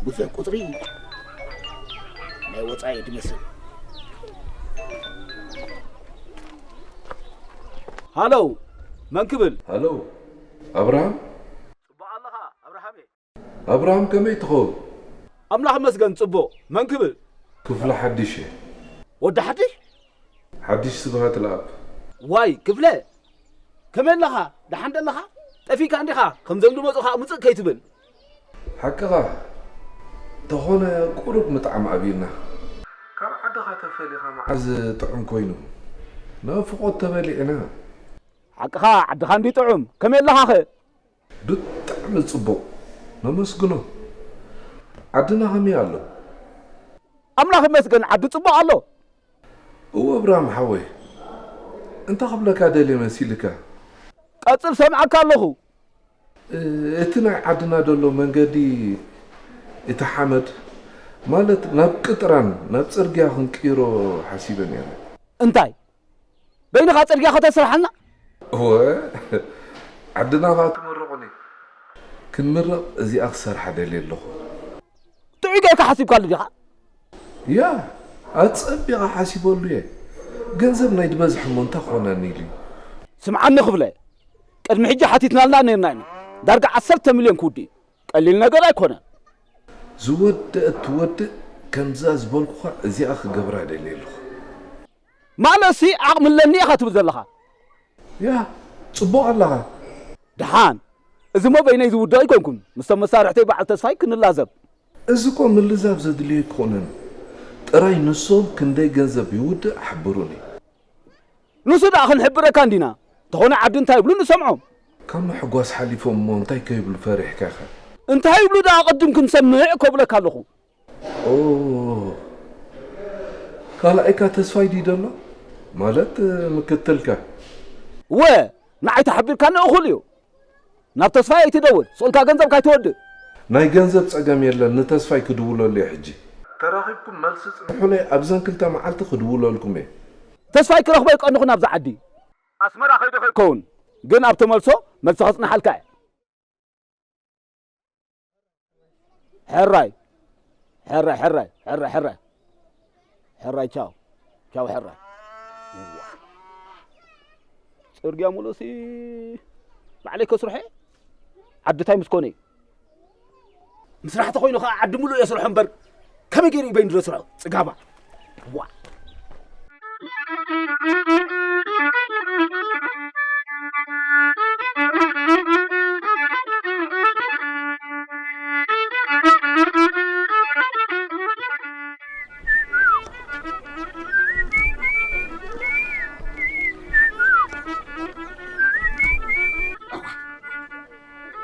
እዘን ቁጽሪ ናይ ወጻኢ ትመስል። ሃሎ፣ መን ክብል? ሃሎ፣ ኣብርሃም? ጽቡቕ ኣለኻ ኣብርሃመይ? ኣብርሃም ከመይ ትኸውን? ኣምላኽ ይመስገን ጽቡቕ። መን ክብል? ክፍለ ሓድሽ እየ። ወዲ ሓድሽ? ሓድሽ ስብሃት ለኣብ። ዋይ ክፍለ፣ ከመይ ኣለኻ? ደሓን ዶ ኣለኻ? ጠፊእካ እንዲኻ? ከምዞም ዝመጹኻ ምጽእ ከይትብል። ሓቅኻ፣ ተኾነ ቁሩብ ምጥዓም ኣብዩና። ካብ ዓድኻ ተፈሊኻ መዓዝ ጥዑም ኮይኑ? ናፍቖት ተበሊዕና። ሓቅኻ፣ ዓድኻ እንዲ ጥዑም። ከመይ ኣለኻኸ? ብጣዕሚ ጽቡቕ፣ ነመስግኖ። ዓድና ከመይ ኣሎ? ኣምላኽ ይመስገን፣ ዓዲ ጽቡቕ ኣሎ። እወ፣ እብራም ሓወይ፣ እንታይ ክብለካ ደልየ መሲልካ? ቀጽል፣ ሰምዓካ ኣለኹ። እ-፣ እቲ ናይ ዓድና ደሎ መንገዲ፣ እቲ ሓመድ፣ ማለት ናብ ቅጥራን ናብ ጽርግያ ክንቅይሮ ሓሲበ ነይረ። እንታይ? በይንኻ ጽርግያ ከተስርሓልና? እወ፣ ዓድና ኸኣ ትምርቑኒ። ክንምረቕ እዚኣ ክሰርሓ ደልየ ኣለኹ። ጥዑይ ጌርካ ሓሲብካሉ ዲኻ? ያ፣ ኣጸቢቐ ሓሲበሉ እየ። ገንዘብ ናይ ዝበዝሕ እሞ እንታይ ክኾነኒ ኢሉ እዩ። ስምዓኒ ክፍለ፣ ቅድሚ ሕጂ ሓቲትናልና ነርና ኢና። ዳርጋ ዓሰርተ ሚልዮን ክውድእ እዩ። ቀሊል ነገር ኣይኮነን። ዝወደአት ትወድእ፣ ከምዛ ዝበልኩኻ እዚኣ ክገብራ ደልየ ኣለኹ። ማለትሲ ዓቕሚ ኣለኒ ኢኻ ትብል ዘለኻ? ያ፣ ጽቡቕ ኣለኻ። ደሓን፣ እዚ እሞ በይነይ ዝውድእ ኣይኮንኩን። ምስቶም መሳርሕተይ በዓል ተስፋይ ክንላዘብ። እዚ እኮ ምልዛብ ዘድልዮ ኣይኮነን። ጥራይ ንሶም ክንደይ ገንዘብ ይውድእ ሓብሩኒ። ንሱ ደኣ ክንሕብረካ እንዲና። እንተኾነ ዓዲ እንታይ ይብሉ ንሰምዖም። ካብ ምሕጓስ ሓሊፎም እሞ እንታይ ከይብሉ ፈሪሕካ ኢኻ? እንታይ ይብሉ ደኣ ቅድም ክንሰምዕ እኮ እብለካ ኣለኹ። ኦ፣ ካልኣይካ ተስፋይ ድዩ ደሎ? ማለት ምክትልካ? እወ፣ ንዓይ ተሓቢርካኒ እኹል እዩ። ናብ ተስፋይ ኣይትደውል፣ ስእልካ ገንዘብካ ኣይትወድእ። ናይ ገንዘብ ጸገም የለን፣ ንተስፋይ ክድውለሉ እየ ሕጂ። ተራኺብኩም መልሲ ጽንሑለይ፣ ኣብዘን ክልተ መዓልቲ ክድውለልኩም እየ። ተስፋይ ክረኽቦ ይቀንኹ ናብዛ ዓዲ። ኣስመራ ከይደ ከይከውን፣ ግን ኣብ ተመልሶ መልሲ ከጽንሓልካ እየ። ሕራይ፣ ሕራይ፣ ሕራይ፣ ሕራይ፣ ሕራይ። ሕራይ፣ ቻው። ቻው፣ ሕራይ። እዋ። ጽርግያ ሙሉእሲ ባዕለይ ከስርሖ እየ። ዓዲ ታይ ምስ ኮነ እዩ? ምስራሕ ተኾይኑ ኸዓ ዓዲ ሙሉእ የስርሖ እምበር፣ ከመይ ገይሩ እዩ በይኑ ዘስርሖ? ጽጋባ። ዋ።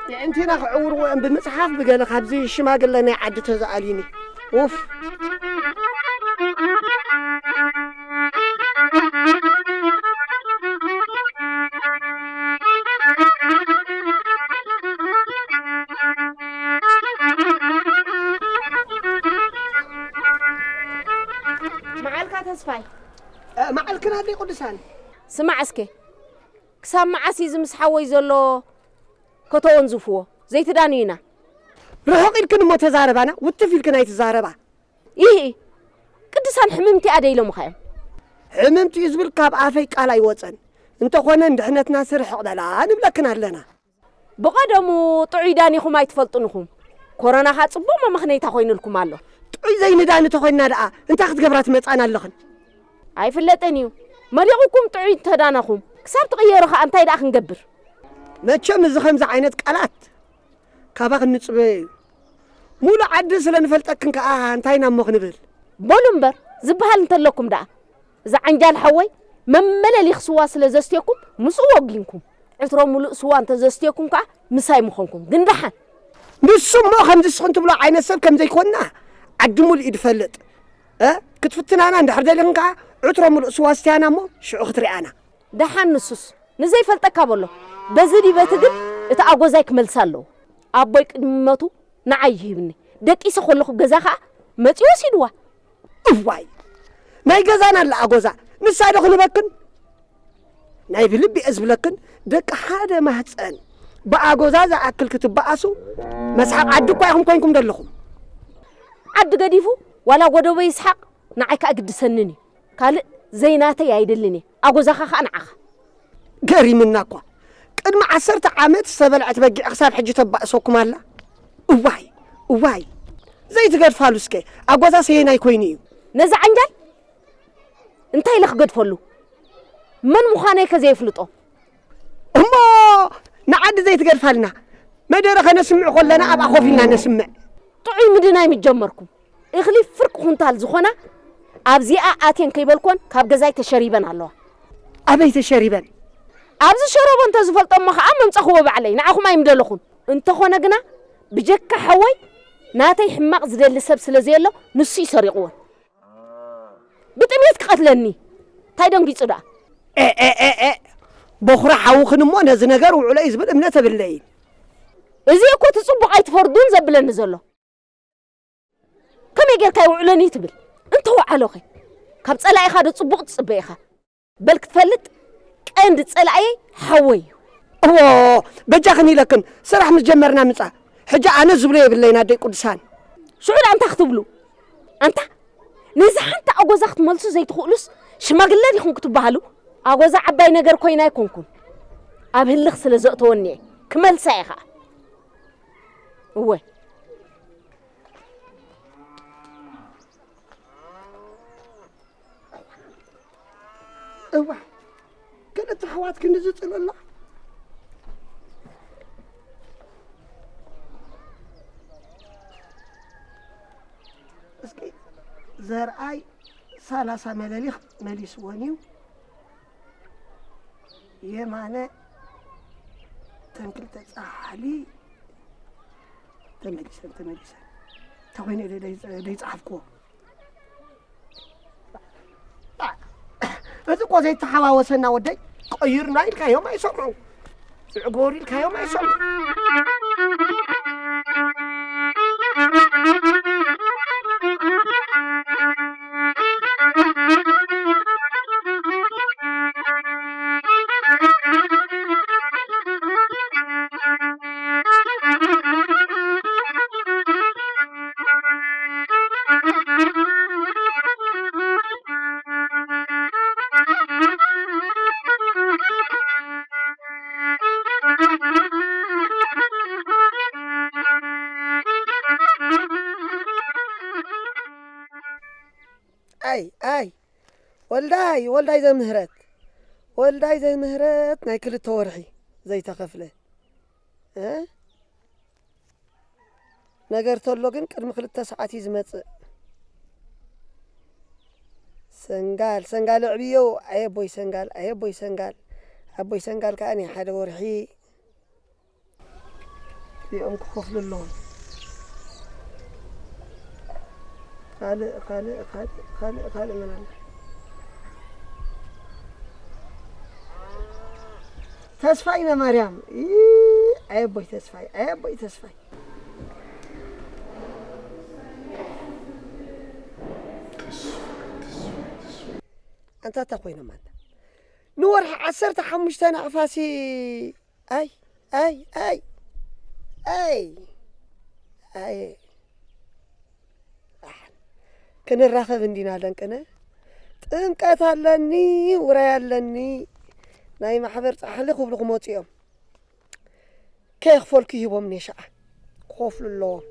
የእንቲና ክዕውርዎ እዮም ብምጽሓፍ ብገለ ካብዚ ሽማግለ ናይ ዓዲ ተዘኣልዩኒ። ኡፍ። መዓልካ ተስፋይ። እ፣ መዓልክን ኣደይ ቅዱሳን። ስማዕ እስከ፣ ክሳብ መዓስ እዩ እዚ ምስ ሓወይ ዘሎ ከተወንዝፍዎ? ዘይትዳንዩና። ርሑቕ ኢልክን እሞ ተዛረባና፣ ውትፍ ኢልክን ኣይትዛረባ። ይሂ፣ ቅዱሳን ሕምምቲ እያ ዶ ኢሎምኻ እዮም? ሕምምቲ እዩ ዝብል ካብ ኣፈይ ቃል ኣይወጸን። እንተኾነ ንድሕነትና ስርሕቕ በላ ንብለክን ኣለና። ብቐደሙ ጥዑይ ዳኒኹም ኣይትፈልጡን ኢኹም። ኮሮና ኸኣ ጽቡቕ መመኽነይታ ኮይኑልኩም ኣሎ። ጥዑይ ዘይንዳኒ ተኾይንና ደኣ እንታይ ክትገብራ ትመጻና ኣለኽን? ኣይፍለጥን እዩ። መሊቑኩም ጥዑይ እንተዳነኹም፣ ክሳብ ትቕየሩ ኸኣ እንታይ ደኣ ክንገብር? መቸም እዚ ኸምዚ ዓይነት ቃላት ካባኽን ንጽበዮ እዩ። ሙሉእ ዓዲ ስለ ንፈልጠክን ከኣ እንታይ ኢና እሞ ክንብል? በሉ እምበር፣ ዝበሃል እንተለኩም ደኣ። እዚ ዓንጃል ሓወይ መመለሊኽ ስዋ ስለ ዘስትየኩም ምስኡ ወጊንኩም። ዕትሮ ሙሉእ ስዋ እንተ ዘስትየኩም ከኣ ምሳይ ምኾንኩም። ግን ደሓን። ንሱ እሞ ከምዚ እስኽን ትብሎ ዓይነት ሰብ ከም ዘይኮንና ዓዲ ሙሉእ እዩ ዝፈልጥ። እ? ክትፍትናና እንድሕር ደሊኽን ከኣ ዕትሮ ሙሉእ ስዋ ስትያና እሞ ሽዑ ክትሪኣና። ደሓን ንሱስ ንዘይፈልጠካ በሎ። በዚ ድዩ በቲ ግን እቲ ኣጎዛይ ክመልሳ ኣለዎ። ኣቦይ ቅድሚ መቱ ንዓይ ይሂብኒ። ደቂሰ ከለኹ ገዛ ኸኣ መጺኡ ወሲድዋ። እዋይ! ናይ ገዛና ኣላ ኣጎዛ፣ ንሳ ዶ ክንበክን? ናይ ብልቢ እየ ዝብለክን፣ ደቂ ሓደ ማህጸን ብኣጎዛ ዝኣክል ክትበኣሱ መስሓቕ ዓዲ እኳ ኢኹም ኮይንኩም ዘለኹም። ዓዲ ገዲፉ ዋላ ጎደቦ ይስሓቕ ንዓይ ከኣ ግድሰንን እዩ። ካልእ ዘይናተይ ኣይደልን እየ። ኣጎዛኻ ከኣ ንዓኻ። ገሪምና እኳ። ቅድሚ ዓሰርተ ዓመት ዝተበልዐት በጊዕ ክሳብ ሕጂ ተባእሰኩም ኣላ። እዋይ፣ እዋይ። ዘይትገድፋሉ እስከ። ኣጎዛ ሰየናይ ኮይኑ እዩ። ነዚ ዓንጃል እንታይ ኢለ ክገድፈሉ? መን ምዃነይ ከ ዘየፍልጦ? እሞ ንዓዲ ዘይትገድፋልና? መደረ ከነስምዕ ከለና ኣብኣ ኮፍ ኢልና ነስምዕ። ጥዑይ ምድናይ ምስ ጀመርኩም፣ እኽሊ ፍርቂ ኩንታል ዝኾና ኣብዚኣ ኣትየን ከይበልኮን ካብ ገዛይ ተሸሪበን ኣለዋ። ኣበይ ተሸሪበን? ኣብዚ ሸረቦ እንተዝፈልጦ እሞ ኸዓ መምጸኽዎ ባዕለይ፣ ንዓኹም ኣይምደለኹን። እንተኾነ ግና ብጀካ ሓወይ ናተይ ሕማቕ ዝደሊ ሰብ ስለ ዘየሎ ንሱ እዩ ሰሪቕወን። ብጥሜት ክቐትለኒ እንታይ ደንጊጹ ደኣ? ኤ፣ ኤ፣ ኤ፣ ኤ፣ በኹሪ ሓውኽን እሞ ነዚ ነገር ውዕሎ እዩ ዝብል እምነት የብለይን። እዚ እኮ እቲ ጽቡቕ ኣይትፈርዱን ዘብለኒ ዘሎ። ከመይ ጌርካ ይውዕለኒ ትብል? እንተወዓሎኸ? ካብ ጸላኢኻ ዶ ጽቡቕ ትጽበ ኢኻ? በል ክትፈልጥ ቀንዲ ጸላእየይ ሓወይ እዩ። እዎ፣ በጃኽን ኢለክን ስራሕ ምስ ጀመርና ምጻ። ሕጂ ኣነ ዝብሎ የብለይን ኣደይ ቅዱሳን። ሽዑ ደኣ እንታይ ክትብሉ? ኣንታ ነዚ ሓንቲ ኣጎዛ ክትመልሱ ዘይትኽእሉስ ሽማግለ ዲኹም ክትበሃሉ? ኣጎዛ ዓባይ ነገር ኮይና ኣይኮንኩን። ኣብ ህልኽ ስለ ዘእተወኒ እየ። ክመልሳ እየ ኸኣ። እወ። እዋ፣ ክልተ ኣሕዋት ክንዲ ዝጽልእላ። እስኪ ዘርኣይ ሰላሳ መለሊኽ መሊስወን እዩ። የማነ ተን ክልተ ጻሕሊ ተመሊሰን፣ ተመሊሰን። ተኾይነ ደይ-፣ ደይ-፣ ደይጸሓፍክዎ። እዚ እኮ ዘይተሓዋወሰና ወደይ፣ ቀይርና ኢልካዮም ኣይሰምዑ። ዝዕጎር ኢልካዮም ኣይሰምዑ። ኣይ፣ ኣይ፣ ወልዳይ፣ ወልዳይ ዘምህረት፣ ወልዳይ ዘምህረት ናይ ክልተ ወርሒ ዘይተኸፍለ፣ እ? ነገር ተሎ ግን ቅድሚ ክልተ ሰዓት እዩ ዝመጽእ። ሰንጋል፣ ሰንጋል ኣዕብዮ፣ ኣየ ኣቦይ ሰንጋል፣ ኣየ ኣቦይ ሰንጋል። ኣቦይ ሰንጋል ከኣ ናይ ሓደ ወርሒ እዚኦም ክኸፍሉ ኣለዎም። ካልእ፣ ካልእ፣ ካልእ፣ ካልእ፣ ካልእ መን ኣሎ? ተስፋይ ነማርያም። ኢ፣ ኣየ ኣቦይ ተስፋይ፣ ኣየ ኣቦይ ተስፋይ። ኣንታ እታ ኮይኖም ኣንታ። ንወርሒ ዓሰርተ ሓሙሽተ ናቕፋሲ። ኣይ፣ ኣይ፣ ኣይ፣ ኣይ፣ ኣይ፣ ኣሕ፣ ክንራኸብ እንዲና ደንቅነ። ጥምቀት ኣለኒ፣ ውራይ ኣለኒ፣ ናይ ማሕበር ጻሕሊ ክብሉ ክመጹ እዮም። ከየኽፈልኩ ይህቦም ኔሻዓ። ክኸፍሉ ኣለዎም።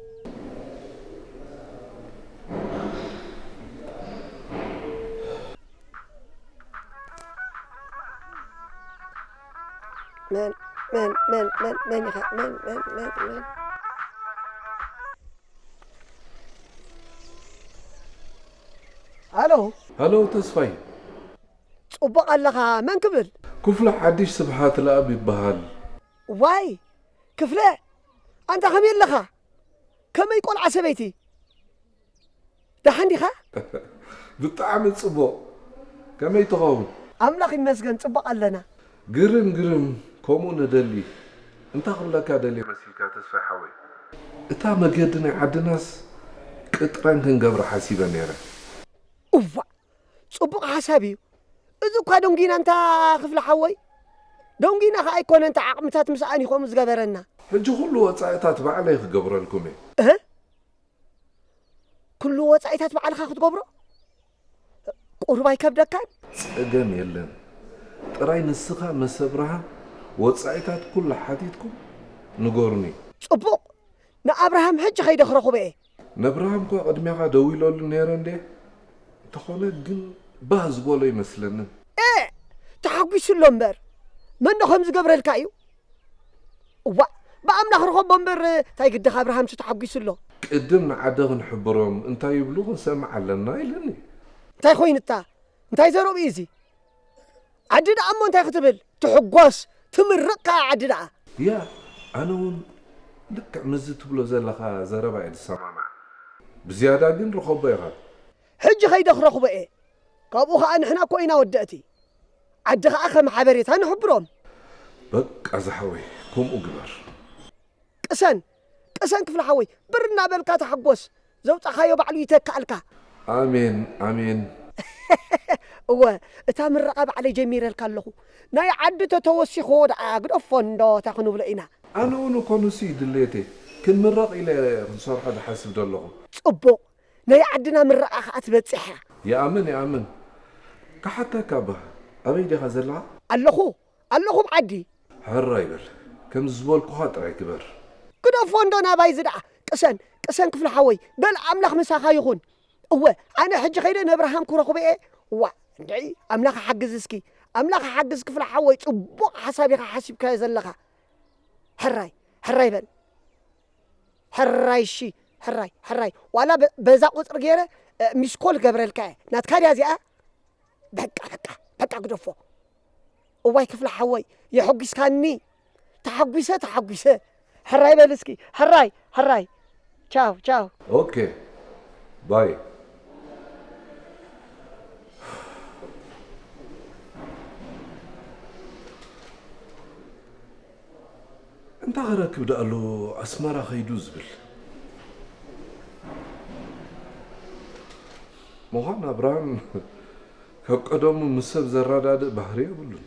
መን፣ መን፣ መን፣ መን፣ መን ኢኻ? መን፣ መን፣ መን፣ መን? ሃሎ። ሃሎ ተስፋይ። ጽቡቕ ኣለኻ። መን ክብል? ክፍለ ሓድሽ ስብሓት ለኣብ ይበሃል። ዋይ፣ ክፍለ፣ ኣንታ ከመይ ኣለኻ? ከመይ ቆልዓ ሰበይቲ? ደሓን ዲኻ? ብጣዕሚ ጽቡቕ። ከመይ ትኸውን? ኣምላኽ ይመስገን፣ ጽቡቕ ኣለና። ግርም፣ ግርም፣ ከምኡ ንደሊ። እንታይ ክብለካ ደልየ መሲልካ ተስፋይ ሓወይ? እታ መገዲ ናይ ዓድናስ ቅጥራን ክንገብራ ሓሲበ ነይረ። እዋእ፣ ጽቡቕ ሓሳብ እዩ። እዚ እኳ ደንጒና እንታ ክፍለ ሓወይ፣ ደንጒና ከኣ ኣይኮነ እንታ ዓቕምታት ምስኣን እዩ ከምኡ ዝገበረና። ሕጂ ኩሉ ወጻኢታት ባዕለይ ክገብረልኩም እየ። እህ? ኩሉ ወጻኢታት ባዕልኻ ክትገብሮ? ቁሩብ ኣይከብደካን? ጸገም የለን። ጥራይ ንስኻ መስ ኣብርሃም ወጻኢታት ኩሉ ሓቲትኩም ንገሩኒ። ጽቡቕ። ንኣብርሃም ሕጂ ከይደ ክረኽቦ እየ። ነብርሃም እኳ ቅድሜኻ ደዊለሉ ነይረ እንዴ? እንተኾነ ግን ባህ ዝበሎ ኣይመስለንን። ኤእ! ተሓጒሱ ኣሎ እምበር። መን ዶ ከም ዝገብረልካ እዩ? እዋእ! ብኣምላኽ ርኸቦ እምበር እንታይ ግድኻ ኣብርሃምሲ ተሓጒሱ ኣሎ። ቅድም ንዓዲ ክንሕብሮም እንታይ ይብሉ ክንሰምዕ ኣለና ኢለኒ። እንታይ ኾይኑታ? እንታይ ዘረብኡ እዩ እዚ? ዓዲ ደኣ እሞ እንታይ ክትብል? ትሕጎስ፣ ትምርቕ ከኣ ዓዲ ደኣ። ያ፣ ኣነ እውን ልክዕ ምስዚ ትብሎ ዘለኻ ዘረባ እየ ዝሰማማዕ። ብዝያዳ ግን ርኸቦ ኢኻ። ሕጂ ኸይደ ክረኽቦ እየ። ካብኡ ኸኣ ንሕና እኮ ኢና ወደእቲ። ዓዲ ኸኣ ከም ሓበሬታ ንሕብሮም። በቃ ዝሓወይ፣ ከምኡ ግበር። ቅሰን፣ ቅሰን ክፍለ ሓወይ፣ ብር እናበልካ ተሓጎስ። ዘውጻኻዮ ባዕሉ ይተክኣልካ። ኣሜን ኣሜን። እወ እታ ምረቓ ባዕለይ ጀሚረልካ ኣለኹ። ናይ ዓዲ ተተወሲኽዎ ደኣ ግደፎ እንዶ እታ ክንብሎ ኢና። ኣነ እውን እኮ ንሱ እዩ ድሌተይ። ክንምረቕ ኢለ ክንሰርሖ ዝሓስብ ዘለኹ። ጽቡቕ ናይ ዓድና ምረቓ ከኣ ትበጽሕ እያ። ይኣምን ይኣምን። ክሓተካ እባ ኣበይ ዲኻ ዘለኻ? ኣለኹ ኣለኹ ኣብ ዓዲ። ሕራይ በል ከምዚ ዝበልኩኻ ጥራይ ግበር። ግደፎ እንዶ ናባይ እዚ ደኣ ቅሰን ቅሰን ክፍለ ሓወይ በል ኣምላኽ ምሳኻ ይኹን። እወ ኣነ ሕጂ ከይደ ነብርሃም ክረኽቦ እየ። ዋእ እንድዒ ኣምላኽ ሓግዝ እስኪ ኣምላኽ ሓግዝ ክፍለ ሓወይ ጽቡቕ ሓሳብ ኢኻ ሓሲብካዮ ዘለኻ። ሕራይ ሕራይ በል ሕራይ እሺ ሕራይ ሕራይ ዋላ በዛ ቁፅሪ ገይረ ሚስኮል ገብረልካ እየ ናትካ ድያ እዚኣ። በቃ በቃ በቃ ግደፎ። እዋይ ክፍለ ሓወይ የሐጒስካኒ። ተሓጒሰ ተሓጒሰ። ሕራይ በል እስኪ ሕራይ ሕራይ። ቻው ቻው። ኦኬ ባይ። እንታይ ክረክብ ደኣሉ ኣስመራ ከይዱ ዝብል ምዃን ኣብርሃም ካብ ቀደሙ ምስ ሰብ ዘረዳድእ ባህሪ የብሉን።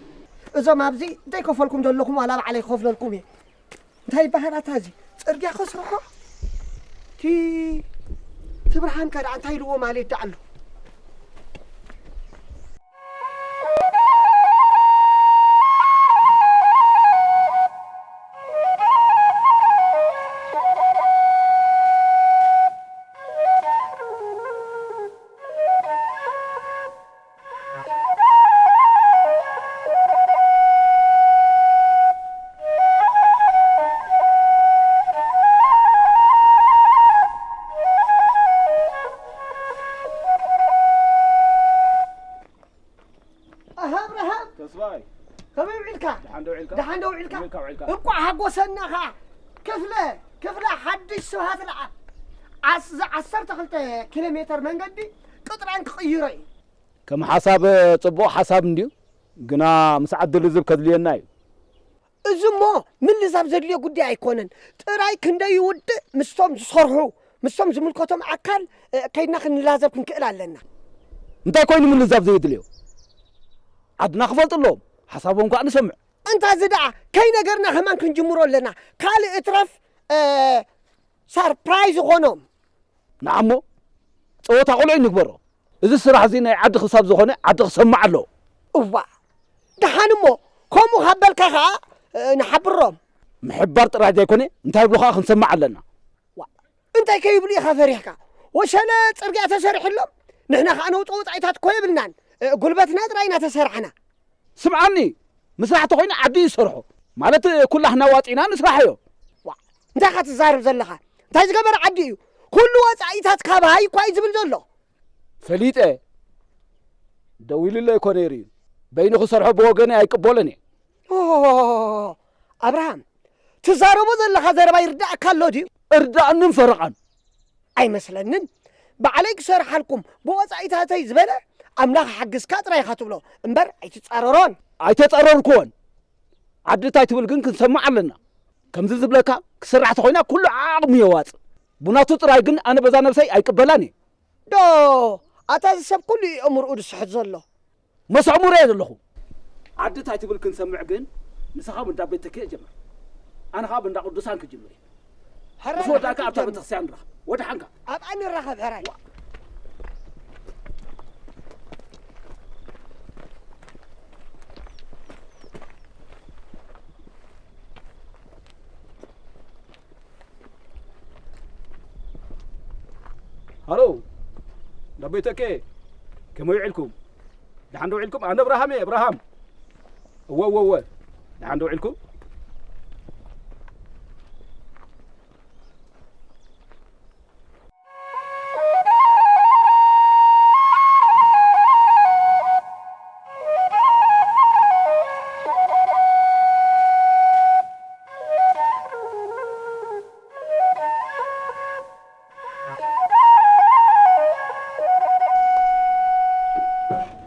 እዞም ኣብዚ ዘይከፈልኩም ዘለኹም ዋላ ባዕለይ ክኸፍለልኩም እየ። እንታይ ይበሃል ኣታ እዚ ፅርግያ ከስርሖ? እቲ እቲ ብርሃን ከ ደኣ እንታይ ኢልዎ ማለት ደኣ ኣሎ? ኣሃ ኣብርሃም ተስፋይ ከመይ ውዒልካ? ደሓን ዶ ውዒልካ? ደሓን ዶ ውዒልካ? ከመይ ውዒልካ? እንቋዕ ሓጎሰና ኸዓ። ክፍለ ክፍለ ሓድሽ ስብሃት ለዓል። ዓስ- እዚ ዓሰርተ ክልተ ኪሎ ሜተር መንገዲ ቅጥራን ክቕይሮ እዩ። ከም ሓሳብ ጽቡቕ ሓሳብ እንድዩ፣ ግና ምስ ዓዲ ልዝብ ከድልየና እዩ። እዚ እሞ ምልዛብ ዘድልዮ ጉዳይ ኣይኮነን። ጥራይ ክንደይ ይውድእ ምስቶም ዝሰርሑ ምስቶም ዝምልከቶም ኣካል ከይድና ክንላዘብ ክንክእል ኣለና። እንታይ ኮይኑ ምልዛብ ዘየድልዮ? ዓድና ክፈልጡ ኣለዎም፣ ሓሳቦም ከዓ ንሰምዕ። እንታ እዚ ደኣ ከይነገርና ከማን ክንጅምሮ ኣለና። ካልእ እትረፍ ሳርፕራይዝ ይኾኖም። ንዓሞ ጸወታ ቆልዑ ንግበሮ። እዚ ስራሕ እዚ ናይ ዓዲ ክሳብ ዝኾነ ዓዲ ክሰምዕ ኣለዎ። እዋእ ደሓን እሞ ከምኡ ካብ በልካ ኸኣ ንሓብሮም። ምሕባር ጥራይ ዘይኮነ እንታይ ይብሉ ኸኣ ክንሰምዕ ኣለና። እንታይ ከይብሉ ኢኻ ፈሪሕካ? ወሸለ ጽርግያ ተሰሪሕሎም ንሕና ኸኣ ነውጽኦ ወጻኢታት እኮ የብልናን። ጉልበትና ጥራይ ኢና ተሰራሕና። ስምዓኒ ምስራሕ ተኾይኑ ዓዲ እዩ ዝሰርሖ ማለት ኩላህና ዋጺና ንስራሓዮ። እንታይ ኢኻ ትዛረብ ዘለኻ? እንታይ ዝገበረ ዓዲ እዩ? ኩሉ ወጻኢታት ካባይ እኳ እዩ ዝብል ዘሎ። ፈሊጠ ደዊሉለይ እኮ ነይሩ እዩ። በይኑ ክሰርሖ ብወገነይ ኣይቅበሎን እየ። ኦሆሆሆሆ ኣብርሃም ትዛረቦ ዘለኻ ዘረባ ይርዳእካ ኣሎ ድዩ? እርዳእንን ፈረቓን። ኣይመስለንን። ባዕለይ ክሰርሓልኩም ብወጻኢታተይ ዝበለ ኣምላኽ ሓግዝካ ጥራይ ኢኻ ትብሎ እምበር ኣይትጻረሮን። ኣይተጻረርክዎን። ዓዲ እንታይ ትብል ግን ክንሰምዕ ኣለና። ከምዚ ዝብለካ ክስራሕ ተኾይና ኩሉ ዓቕሙ የዋጽእ። ብናቱ ጥራይ ግን ኣነ በዛ ነብሰይ ኣይቅበላን እየ። ዶ ኣታ እዚ ሰብ ኩሉ እዩ ኣእምርኡ ዝስሕት ዘሎ። መስ ኣእምሮ እየ ዘለኹ። ዓዲ እንታይ ትብል ክንሰምዕ ግን ንስኻ ብንዳ ቤት ተኪኤ ጀምር። ኣነ ኸዓ ብንዳ ቅዱሳን ክጅምር እየ። ሕራይ ምስ ወዳእካ ኣብታ ንሓትት ቤተክርስትያን ንራኸብ። ወድሓንካ። ኣብኣ ንራኸብ ሕራይ። ሃሎ፣ ዳቦይ ተኬ፣ ከመይ ውዒልኩም? ደሓን ዶ ውዒልኩም? ኣነ ኣብርሃም እየ፣ ኣብርሃም። እወ፣ እወ፣ እወ። ደሓን ዶ ውዒልኩም?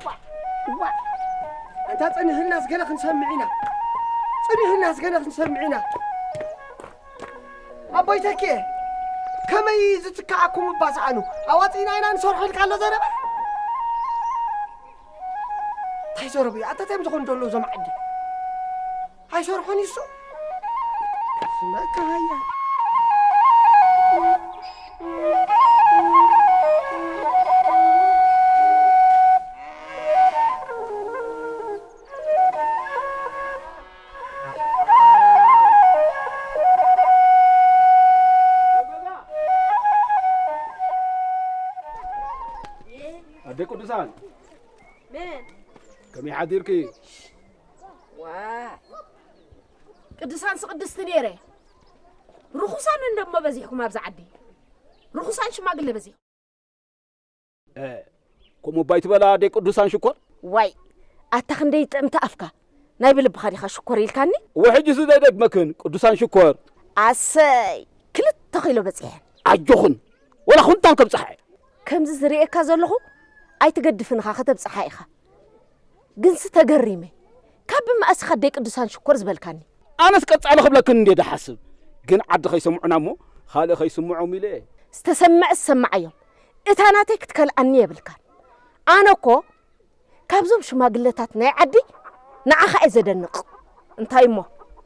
ዋእ፣ ዋእ። ኣንታ ጸኒሕናስ ገለ ክንሰምዕ ኢና። ጸኒሕናስ ገለ ክንሰምዕ ኢና። ኣቦይ ተኬ፣ ከመይ ዝትክኣኩም እባ ሰኣኑ? ኣዋጺእና ኢና ንሰርሖ ኢልካ ኣሎ ዘረባ። እንታይ ዘረቡ እዩ? ኣታ እንታይ እዮም ዝኾኑ ዘለዉ እዞም ዓዲ? ኣይሰርሖን ይሱ። ስመካ ሃያ። ኣደ ቅዱሳን፣ መን? ከመይ ሓዲርኪ? ዋ፣ ቅዱሳንስ ቅድስቲ ነይረ። ርኹሳን እንደሞ በዚሕኩም ኣብዚ ዓዲ። ርኹሳን ሽማግለ በዚሕኩም። እ፣ ከምኡ እባ ኣይትበላ ኣደይ ቅዱሳን ሽኮር። ዋይ፣ ኣታ ክንደይ ጥዕምቲ ኣፍካ። ናይ ብልብኻ ዲኻ ሽኮር ኢልካኒ? እወ፣ ሕጂ እዚ ዘይደግመክን ቅዱሳን ሽኮር። ኣሰይ፣ ክልተ ኪሎ በጺሐን። ኣጆኽን፣ ወላ ኩንታል ከብጽሓ እየ። ከምዚ ዝርእየካ ዘለኹ ኣይትገድፍን ኢኻ፣ ከተብጽሓ ኢኻ። ግንሲ ተገሪመ። ካብ ብመኣስኻ ኣደይ ቅዱሳን ሽኮር ዝበልካኒ? ኣነስ ቀጻሊ ክብለክን እንድየ ድሓስብ። ግን ዓዲ ከይሰምዑና እሞ ካልእ ከይስምዖም ኢለ እየ። ዝተሰምዐ ዝሰምዓዮም። እታ ናተይ ክትከልኣኒ የብልካን። ኣነ እኮ ካብዞም ሽማግለታት ናይ ዓዲ ንዓኻ እየ ዘደንቕ። እንታይ እሞ?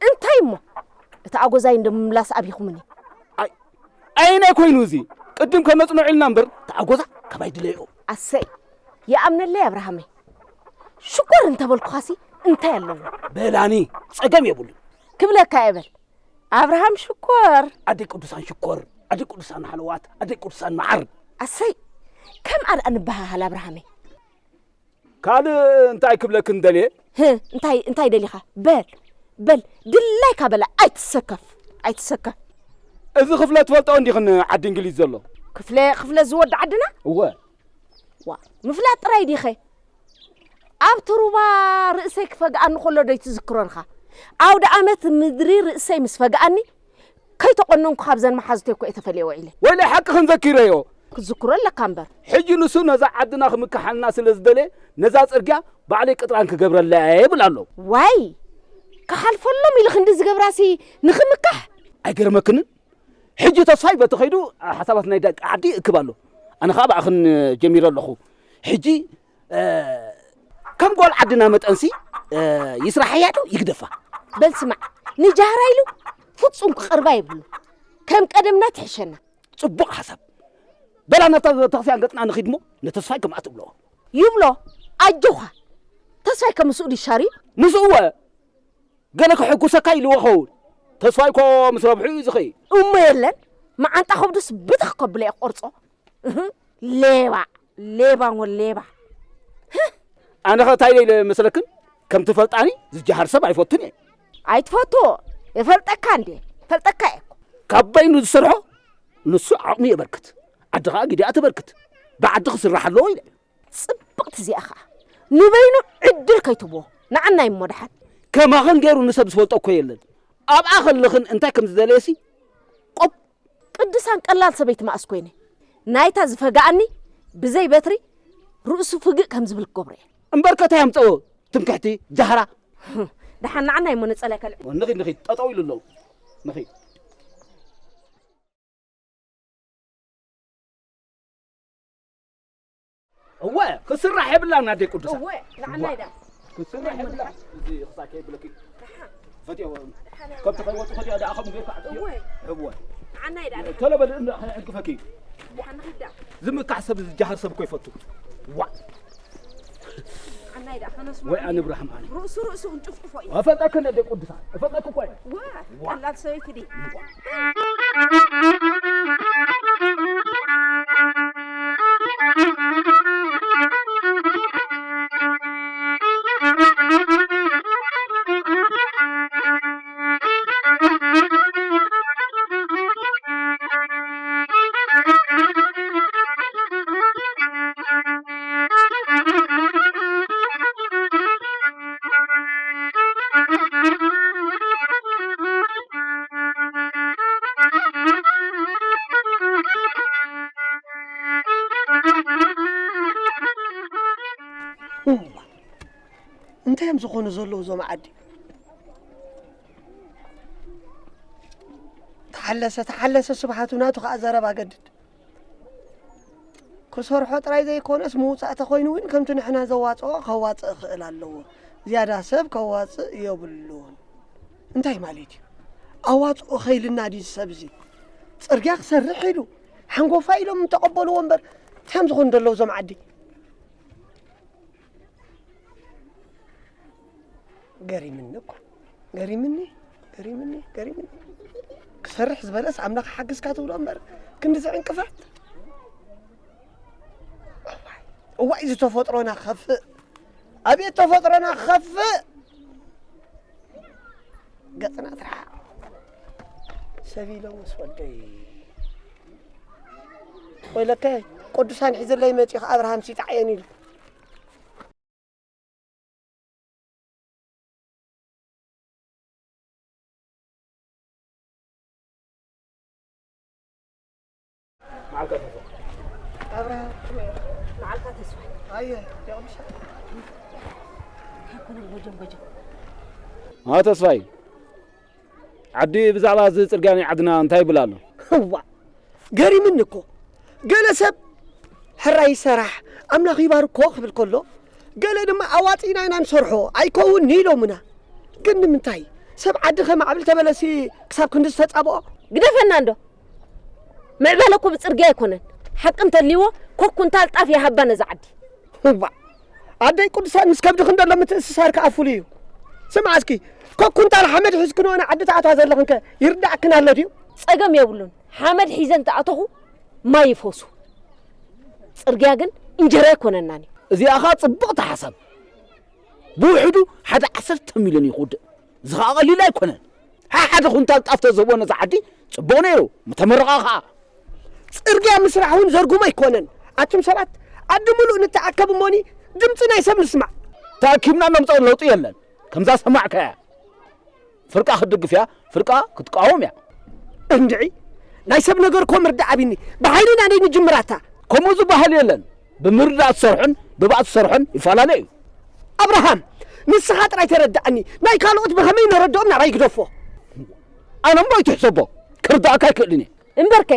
እንታይ እሞ? እቲ ኣጎዛይ እንዶ ምምላስ ኣቢኹምኒ። ኣይ፣ ኣይናይ ኮይኑ እዚ? ቅድም ከነጽንዖ ኢልና እምበር፣ እቲ ኣጎዛ ካብ ኣይድለዮ። ኣሰይ፣ ይኣምነለይ ኣብርሃመይ። ሽኮር እንተበልኩኻሲ እንታይ ኣለዎ? በላኒ፣ ጸገም የብሉን። ክብለካ እየ በል። ኣብርሃም ሽኮር። ኣደይ ቅዱሳን ሽኮር፣ ኣደይ ቅዱሳን ሓለዋት፣ ኣደይ ቅዱሳን መዓር። ኣሰይ፣ ከም ኣርኣ ንበሃሃል ኣብርሃመይ። ካልእ እንታይ ክብለክን ደልየ? ህ፣ እንታይ፣ እንታይ ደሊኻ? በል፣ በል፣ ድላይካ በላ፣ ኣይትሰከፍ፣ ኣይትሰከፍ። እዚ ክፍለ ትፈልጦ እንዲኽን ዓዲ እንግሊዝ ዘሎ? ክፍለ፣ ክፍለ ዝወዲ ዓድና? እወ። ዋ፣ ምፍላጥ ጥራይ ዲኸ? ኣብቲ ሩባ ርእሰይ ክፈግኣኒ ከሎ ዶ ኣይትዝክሮንኻ? ኣውደ ኣመት ምድሪ ርእሰይ ምስ ፈግኣኒ፣ ከይተቆነንኩ ካብዘን መሓዙተይ እኮ እየ ተፈልየ ውዒለ። ወይለይ ሓቂ ክንዘኪረዮ። ክትዝክሮ ኣለካ እምበር። ሕጂ ንሱ ነዛ ዓድና ክምክሓልና ስለ ዝደለየ፣ ነዛ ጽርግያ ባዕለይ ቅጥራን ክገብረላ እየ ይብል ኣሎ። ዋይ! ክሓልፈሎም ኢሉ ክንዲ ዝገብራሲ ንኽምካሕ? ኣይገርመክንን? ሕጂ ተስፋይ በቲ ከይዱ ሓሳባት ናይ ደቂ ዓዲ ይእክብ ኣሎ። ኣነ ኸኣ ብኣኽን ጀሚረ ኣለኹ። ሕጂ፣ እ፣ ከም ጓል ዓድና መጠንሲ፣ እ፣ ይስራሓያ ዶ ይግደፋ? በል ስማዕ፣ ንጃህራ ኢሉ ፍጹም ክቐርባ የብሉ። ከም ቀደምና ትሕሸና። ጽቡቕ ሓሳብ። በላ ናብታ ቤተክርስትያን ገጽና ንኺድ እሞ ንተስፋይ ከምኣ ትብሎ። ይብሎ፣ ኣጆኻ። ተስፋይ ከምስኡ ድሻር እዩ? ምስኡ እወ። ገለ ክሕጉሰካ ኢልዎ ኸውን። ተስፋይ እኮ ምስ ረብሑ እዩ ዝኸይድ። እሞ የለን፣ መዓንጣ ከብዱስ ብትኽ ከብሎ እየ ክቆርጾ። እህ፣ ሌባ፣ ሌባ እሞ ሌባ። ኣነ ኸ እንታይ ኢለ መስለክን? ከም ትፈልጣኒ ዝጀሃር ሰብ ኣይፈቱን እየ። ኣይትፈትዎ፣ እፈልጠካ እንዴ፣ እፈልጠካ እየ እኮ። ካብ በይኑ ዝሰርሖ ንሱ ዓቕሚ የበርክት፣ ዓዲ ኸኣ ግዲኣ ትበርክት። ብዓዲ ክስራሕ ኣለዎ ኢለ። ጽብቕቲ እዚኣ ኸኣ። ንበይኑ ዕድል ከይትህቦ። ንዓናይ እሞ ደሓን። ከማኽን ገይሩ ንሰብ ዝፈልጦ እኮ የለን። ኣብኣ ከለኽን እንታይ ከም ዝደለየሲ ቆብ። ቅዱሳን ቀላል ሰበይቲ መኣስ ኮይነ። ናይታ ዝፈግኣኒ ብዘይ በትሪ ርእሱ ፍግእ ከም ዝብል ክገብሮ እየ። እምበር ከ እንታይ ኣምጸኦ? ትምክሕቲ፣ ጃህራ። ደሓን ንዓናይ እሞ ነጸላይ ከልዕ። ንኺድ፣ ንኺድ፣ ጠጠው ኢሉ ኣለዉ። ንኺድ። እወ፣ ክስራሕ የብላን ኣደይ ቅዱሳን። እወ፣ ንዓናይ ዳ። ክስራሕ የብላን። እዚ ክሳብ ከይብለኪ። ፈትዮ፣ ከብቲ ከይወጡ ፈትዮ፣ ደኣ ከምኡ ጌርካ ኣጥፍዮ። እወ። እወ። ንዓናይ ዳ። ቶሎ በል፣ እንዳ፣ ከነዕግፈኪ። ንዓና ኺዳ። ዝምካሕ ሰብ፣ ዝጃሃር ሰብ እኮ ይፈቱ። ዋ። ንዓናይ ዳ፣ ከነስምዖ ወይ እዩ። ኣነ ብርሃም ኣነ። ርእሱ፣ ርእሱ እንጭፍጭፎ እዩ። እፈልጠኪ ኣደይ ቅዱሳን፣ እፈልጠኪ እኮ እየ። ዋ፣ ዋ። ቀላል ሰበይቲ ድይ? ዋ። እንታይ እዮም ዝኾኑ ዘለዉ እዞም ዓዲ? ተሓለሰ፣ ተሓለሰ ስብሓቱ ናቱ ከኣ ዘረባ ገድድ። ክሰርሖ ጥራይ ዘይኮነስ ምውጻእ ተኾይኑ እውን ከምቲ ንሕና ዘዋጽኦ ከዋጽእ ክእል ኣለዎ። ዝያዳ ሰብ ከዋጽእ የብሉን። እንታይ ማለት እዩ? ኣዋጽኦ ከይልና ድዩ ሰብ እዚ? ጽርግያ ክሰርሕ ኢሉ ሓንጎፋ ኢሎም እንተቐበልዎ እምበር እንታይ እዮም ዝኾኑ ዘለዉ እዞም ዓዲ? ገሪምኒ እኮ። ገሪምኒ፣ ገሪምኒ፣ ገሪምኒ። ክሰርሕ ዝበለስ ኣምላኽ ሓግዝካ ትብሎ እምበር ክንድዚ ዕንቅፋት። እዋይ፣ እዋይ፣ እዚ ተፈጥሮና ክኸፍእ። ኣቤት ተፈጥሮና ክኸፍእ። ገጽና ትርሓቕ። ሰብ ኢሎምስ ወደይ። ወይለከ ቅዱሳን ሒዘለይ መጺኡ ኣብርሃም ሲጣዕየን ኢሉ። መዓልካ ተስፋ። ኣብርሃም። መዓልካ ተስፋ። ኣየ፣ ደቕምሻ። ኣይኮነን፣ ጎጀም፣ ጎጀም። ኣ፣ ተስፋይ። ዓዲ ብዛዕባ እዚ ጽርግያ ናይ ዓድና እንታይ ይብል ኣሎ? እዋ፣ ገሪምኒ እኮ። ገለ ሰብ ሕራይ ይሰራሕ፣ ኣምላኽ ይባርኮ ክብል ከሎ፣ ገለ ድማ ኣዋጺእና ኢና ንሰርሖ፣ ኣይከውንን'ዩ ኢሎምና። ግን ንምንታይ? ሰብ ዓዲ ከማዕብል ተበለሲ ክሳብ ክንዲ ዝተጻብኦ? ግደፈና እንዶ። ምዕባለ እኮ ብጽርግያ ኣይኮነን። ሓቂ እንተልይዎ፣ ኮክ ኩንታል ጣፍ ይሃባ ነዛ ዓዲ። እዋእ፣ ኣደይ ቅዱሳን ምስ ከብድኺ እንዶ ኣሎ ምትእስሳር ከኣ ፍሉይ እዩ። ስምዓ እስኪ፣ ኮክ ኩንታል ሓመድ ሒዝክንኦ ንዓዲ ትኣትዋ ዘለኽንከ ይርዳእክን ኣሎ ድዩ? ጸገም የብሉን። ሓመድ ሒዘ እንተኣተኹ ማይ ይፈሱ። ጽርግያ ግን እንጀራ ኣይኮነናን እዩ። እዚኣ ኸኣ ጽብቕቲ ሓሳብ። ብውሕዱ ሓደ ዓሰርተ ሚልዮን እዩ ክውድእ። እዚ ኸኣ ቀሊል ኣይኮነን። ሓ-፣ ሓደ ኩንታል ጣፍ ተዝህቦ ነዛ ዓዲ ጽቡቕ ነይሩ፣ ምተመረቐ ኸኣ። ጽርግያ ምስራሕ እውን ዘርጉም ኣይኮነን። ኣቱም ሰባት፣ ዓዲ ምሉእ ንተኣከብ እሞኒ ድምጺ ናይ ሰብ ንስማዕ። ተኣኪብና ነምጽኦ ለውጢ የለን። ከምዛ ሰማዕካያ። ፍርቃ ክትድግፍ እያ፣ ፍርቃ ክትቃወም እያ። እንድዒ፣ ናይ ሰብ ነገር እኮ ምርዳእ ኣቢኒ። ብሓይሊ ኢና ደይ ንጅምራታ። ከምኡ ዝበሃል የለን። ብምርዳእ ትሰርሖን ብባእሲ ትሰርሖን ይፈላለ እዩ። ኣብርሃም፣ ንስኻ ጥራይ ተረዳእኒ። ናይ ካልኦት ብኸመይ ነረድኦም ናባይ ግደፎ። ኣነ እሞ ኣይትሕሰቦ። ክርዳእካ ኣይክእልን እየ። እምበርከ፣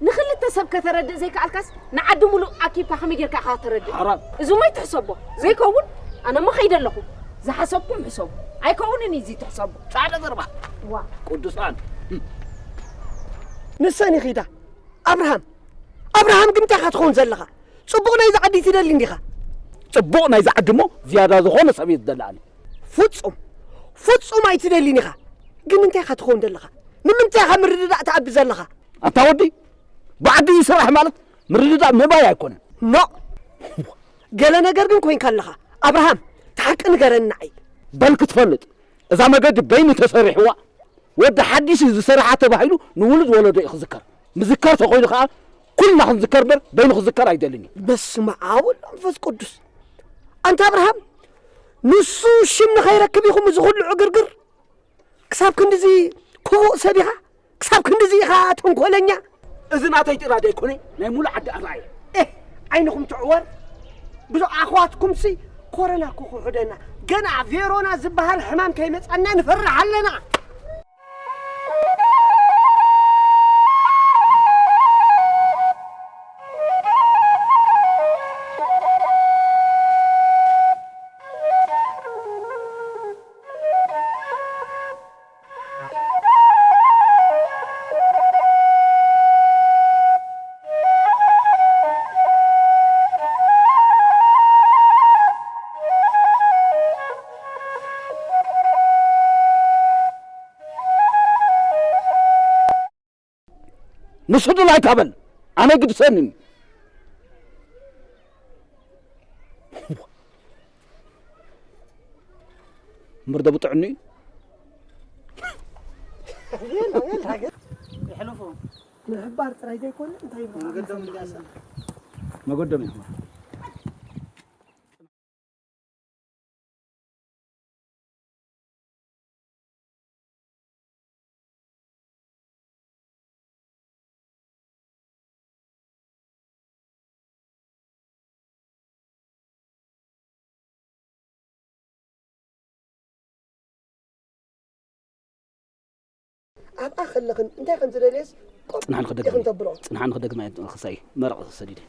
ንኽልተ ሰብ ከተረድእ ዘይከኣልካስ ንዓዲ ሙሉእ ኣኪብካ ከመይ ጌርካ ኢኻ ከተረድእ? ሓራም። እዚ እሞ ኣይትሕሰቦ። ዘይከውን፣ ኣነ እሞ ከይደ ኣለኹ። ዝሓሰብኩም ሕሰቡ። ኣይከውንን እዩ እዚ ትሕሰቡ። ጻዕዳ ዘረባ። ዋ። ቅዱሳን። ንሰን ይኺዳ። ኣብርሃም፣ ኣብርሃም ግን እንታይ ኢኻ ትኸውን ዘለኻ? ጽቡቕ ናይዛ ዓዲ ትደሊ እንዲኻ? ጽቡቕ ናይዛ ዓዲ እሞ ዝያዳ ዝኾነ ሰብ እየ ዝደሊ ኣነ። ፍጹም፣ ፍጹም ኣይትደልን ኢኻ። ግን እንታይ ኢኻ ትኸውን ዘለኻ? ንምንታይ ኢኻ ምርድዳእ ትኣቢ ዘለኻ? ኣታ ወዲ፣ ብዓዲ ይስራሕ ማለት ምርድዳእ ምእባይ ኣይኮነን። ኖ! ገለ ነገር ግን ኮይንካ ኣለኻ። ኣብርሃም፣ እቲ ሓቂ ንገረኒ ንዓይ። በል ክትፈልጥ፣ እዛ መገዲ በይኑ ተሰሪሕዋ፣ ወዲ ሓዲሽ እዩ ዝሰርሓ ተባሂሉ ንውሉድ ወለዶ እዩ ክዝከር። ምዝከር ተኾይኑ ኸኣ ኩልና ክንዝከር እምበር በይኑ ክዝከር ኣይደልን እዩ። በስመ ኣብ ወወልድ ወመንፈስ ቅዱስ። ኣንታ ኣብርሃም፣ ንሱ ሽም ንኸይረክብ ኢኹም እዚ ኩሉ ዕግርግር? ክሳብ ክንድዚ ክፉእ ሰብ ኢኻ? ክሳብ ክንድዚ ኢኻ ተንኮለኛ? እዚ ናተይ ጥራይ ኣይኮነ፣ ናይ ሙሉእ ዓዲ ኣረኣእያ። ኤህ፣ ዓይንኹም ትዕወር። ብዞም ኣሕዋትኩምሲ ኮረና እኮ ክውሕደና። ገና ቬሮና ዝበሃል ሕማም ከይመጻና ንፈርሕ ኣለና። ንሱ ድላይካ በል፣ ኣነ ግድሰኒ። እምበር ዶ ብጥዕኒ እዩ? የሕልፎ። ምሕባር ጥራይ ዘይኮነ እንታይ ይብሉ? መገዶም እንዳሳ። መገዶም ይሕባር። ኣብኣ ከለኽን እንታይ ከም ዝደልየስ ቆም ጽንሓን ክደግም ኢኽን ተብሎ። ጽንሓን ክደግም ኣየ ክሳይ መረቕ ሰዲደ።